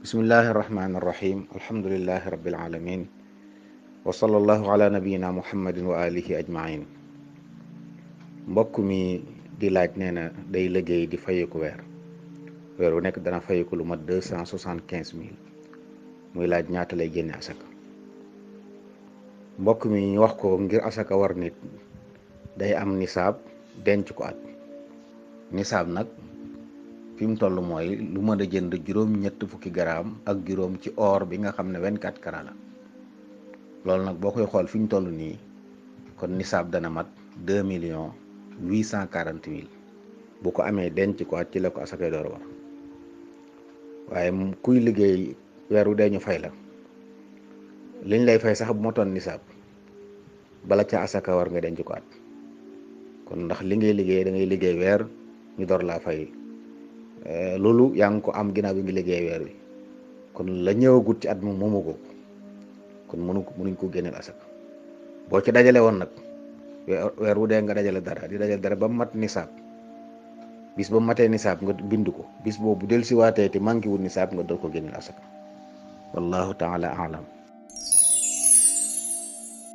bismillahi irrahmani irrahim alhamdulilahi rabbil alamin wa sallallahu ala nabiyina muhammadin wa alihi ajmain. Mbokk mi di laaj nee na day liggéey di fayeku weer wu nekk dana fayeku lu mat 275 000. muy laaj ñaata lay génne asaka. mbokk mi ñu wax ko ngir asaka war nit day am nisaab denc ko at. nisaab nag fi mu toll mooy lu mën a jënd juróom-ñett fukki garaam ak juróom ci or bi nga xam ne 24 carats la. loolu nag boo koy xool fi ñu toll nii kon nisaab dana mat 2,840,000. bu ko amee denc ko at ci la ko asakay door war. waaye kuy liggéey weer wu dee ñu fay la liñ lay fay sax bu motoon nisaab bala ca asaka war nga denc ko at. kon ndax li ngay liggéey da ngay liggéey weer ñu door laa fay loolu yaa ngi ko am ginnaaw bi ngi liggéey weer wi, kon la ñëwagut ci at moom moomu ko, kon mënuñ ko génneel asaka. boo ci dajale woon nag weer wu dee nga dajale dara di dajale dara ba mat nisaab, bis ba matee nisaab nga bind ko, bis boobu del si waatee te manqué wul nisaab nga door ko génneel asaka. wallahu taala alam.